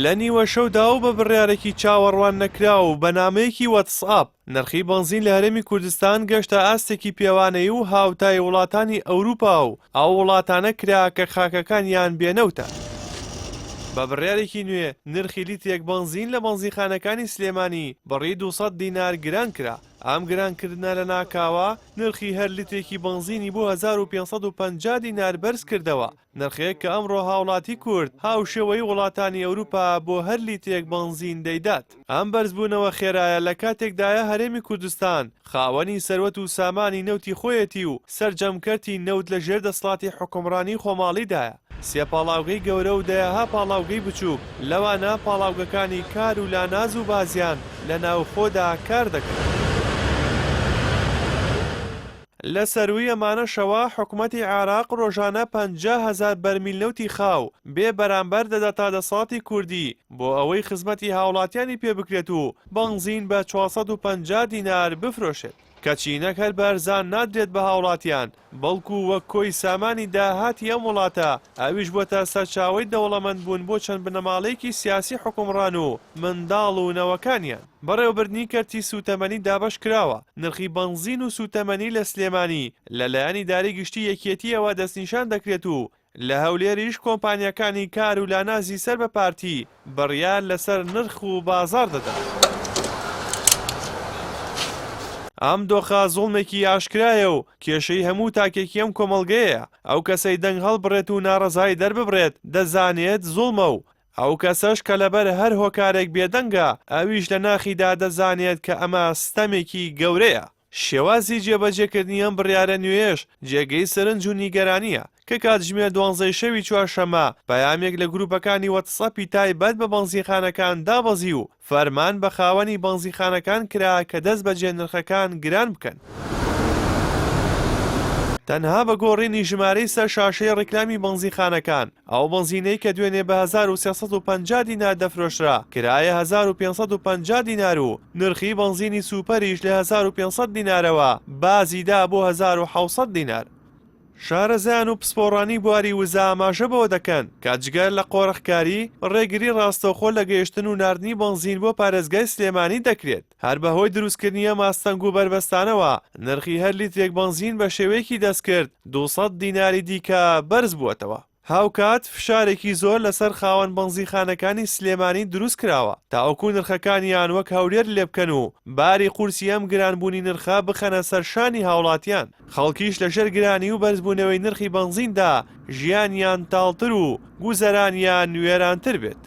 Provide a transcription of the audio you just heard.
لە نیوەشەودا و بە بڕیارێکی چاوەڕوان نەکراو و بە نامەیەکی وەتسئاپ، نرخی بەنزین لە هەرێمی کوردستان گەشتە ئاستێکی پێوانەیی و هاوتای وڵاتانی ئەوروپا و ئەو وڵاتانە کرا کە خاکەکانیان بێ نەوتە. بە بڕیارێکی نوێ، نرخی لیترێک بەنزین لە بەنزینخانەکانی سلێمانی بڕی 200 دینار گران کرا. ئەم گرانکردنە لەناکاوە نرخی هەر لیترێکی بەنزینی بۆ 1550 دینار بەرزکردەوە، نرخێک کە ئەمڕۆ هاوڵاتی کورد هاوشێوەی وڵاتانی ئەوروپا بۆ هەر لیترێک بەنزین دەیدات. ئەم بەرزبوونەوە خێرایە لە کاتێکدایە هەرێمی کوردستان خاوەنی سەروەت و سامانی نەوتی خۆیەتی و سەرجەم کەرتی نەوت لە ژێر دەسڵاتی حوکمڕانی خۆماڵیدایە. سێ پاڵاوگەی گەورە و دەیەها پاڵاوگەی بچووک لەوانە پاڵاوگەکانی کار و لاناز و بازیان لە ناوخۆدا کار دەکەن. لە سەرووی ئەمانەشەوە حکومەتی عێراق ڕۆژانە 50,000 بەرمیل نەوتی خاو بێ بەرامبەر دەداتە دەسەڵاتی کوردی بۆ ئەوەی خزمەتی هاوڵاتیانی پێ بکرێت و بەنزین بە 450 دینار بفرۆشێت. کەچی نەک هەر بە ئەرزان نادرێت بە هاوڵاتیان، بەڵکو وەک کۆی سامانی داهاتی ئەم وڵاتە، ئەویش بۆتە سەرچاوەی دەوڵەمەندبوون بۆ چەند بنەماڵەیەکی سیاسی حوکمڕان و منداڵ و نەوەکانیان. بەڕێوەبردنی کەرتی سووتەمەنی دابەش کراوە، نرخی بەنزین و سووتەمەنی لە سلێمانی لەلایەن ئیدارەی گشتی یەکێتییەوە دەستنیشان دەکرێت و لە هەولێریش کۆمپانیاکانی کار و لانازی سەر بە پارتی بڕیار لەسەر نرخ و بازاڕ دەدەن. ئەم دۆخە زوڵمێکی ئاشکرایە و کێشەی هەموو تاکێکی ئەم کۆمەڵگەیەیە، ئەو کەسەی دەنگ هەڵبڕێت و ناڕەزایی دەرببڕێت دەزانێت زوڵمە و ئەو کەسەش کە لەبەر هەر هۆکارێک بێدەنگە ئەویش لە ناخیدا دەزانێت کە ئەمە ستەمێکی گەورەیە. شێوازی جێبەجێکردنی ئەم بڕیارە نوێیەش جێگەی سەرنج و نیگەرانییە، کە کاتژمێر دوانزەی شەوی چوارشەممە پەیامێک لە گروپەکانی وەتسئەپی تایبەت بە بەنزینخانەکان دابەزی و فەرمان بە خاوەنی بەنزینخانەکان کرا کە دەست بەجێ نرخەکان گران بکەن. تەنها بە گۆڕینی ژمارەی سەر شاشەی ڕیکلامی بەنزینخانەکان، ئەو بەنزینەی کە دوێنێ بە 1350 دینار دەفرۆشرا، کرایە 1550 دینار و نرخی بەنزینی سوپەریش لە 1500 دینارەوە بازی دا بۆ 1700 دینار. شارەزایان و پسپۆڕانی بواری وزە ئاماژە بەوە دەکەن کە جگە لە قۆرخکاری، ڕێگری ڕاستەوخۆ لە گەیشتن و ناردنی بەنزین بۆ پارێزگای سلێمانی دەکرێت. هەر بەهۆی دروستکردنی ئەم ئاستەنگ و بەربەستانەوە، نرخی هەر لیترێک بەنزین بە شێوەیەکی دەستکرد 200 دیناری دیکە بەرزبووەتەوە. هاوکات فشارێکی زۆر لەسەر خاوەن بەنزینخانەکانی سلێمانی دروستکراوە تاوەکو نرخەکانیان وەک هەولێر لێبکەن و باری قورسی ئەم گرانبوونی نرخە بخەنە سەر شانی هاوڵاتیان، خەڵکیش لەژێر گرانی و بەرزبوونەوەی نرخی بەنزیندا ژیانیان تاڵتر و گوزەرانیان وێرانتر بێت.